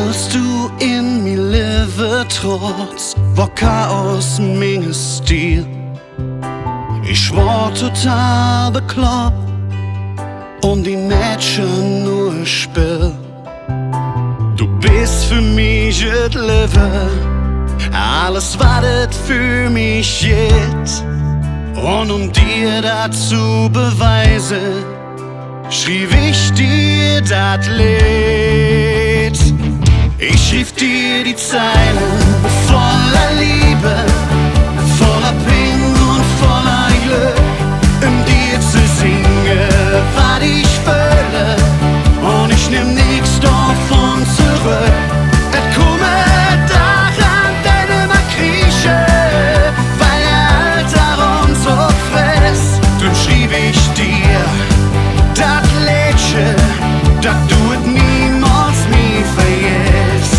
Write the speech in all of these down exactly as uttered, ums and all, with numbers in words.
Als do en mi Levve trotts, wor Chaos minge Stil. Ich wor total beklopp un die Mädche nor Spill. Do bes för mich et Levve, alles wat et för mich gitt. Un öm dir dat ze bewiese, schriev ich dir dat Leed. Ich schriev dir die Zeile voller Liebe, voller Ping un voller Glöck, öm dir ze singe, wat ich föhle, un ich nemm nix dovun zoröck. Et kumme Dag, an denne mer kriesche, weil der Alldag uns opfress. Dröm schriev ich dir dat Leedche, dat do et niemols mih vergess.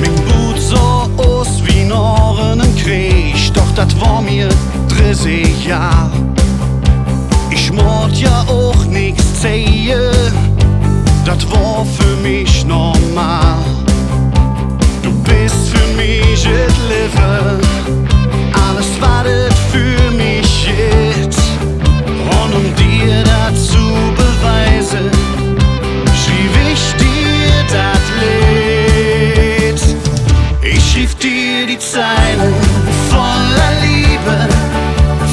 Ming Bud soh us wie noh enem Kreeg, doch dat wor mir dressig Johr. Ich moot jo och nix zeige, dat wor för mich normal. Do bes för mich et Levve, alles wat et för mich gitt. Un öm dir dat ze bewiese, schriev ich dir dat Leed. Ich schriev dir die Zeile voller Liebe,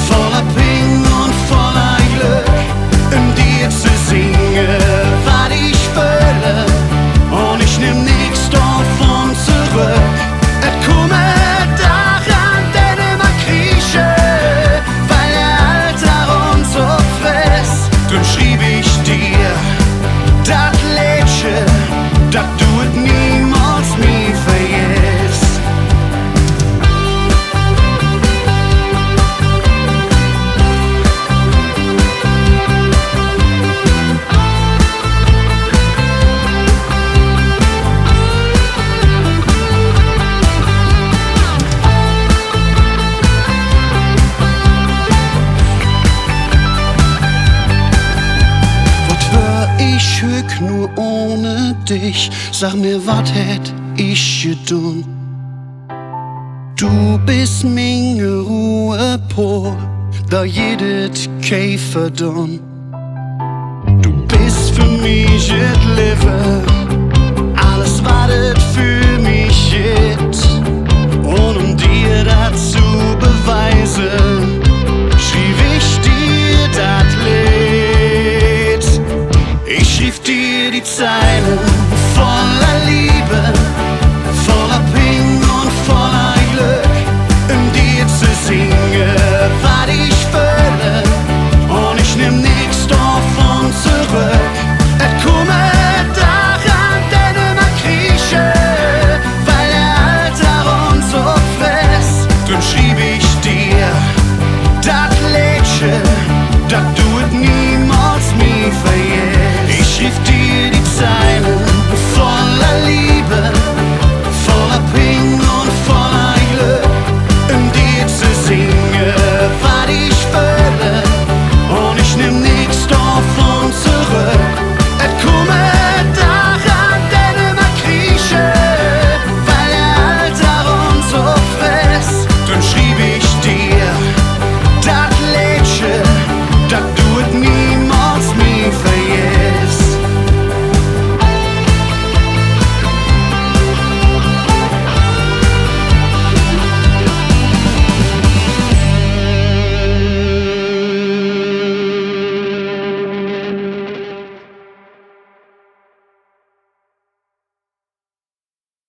voller Ping un voller Glöck, öm dir ze singe, wat ich föhle, un ich nemm nix dovun zoröck. Et kumme Dag, an denne mer kriesche, weil der Alldag uns opfress. Dröm schriev ich dir dat Leedche, dat do et niemols mih vergess. Wat wör ich hügg nor ohne dich? Sag mir, wat hätt ich gedon? Do bes minge Ruhepol, do gitt et kei Verdon. Do bes för mich et Levve,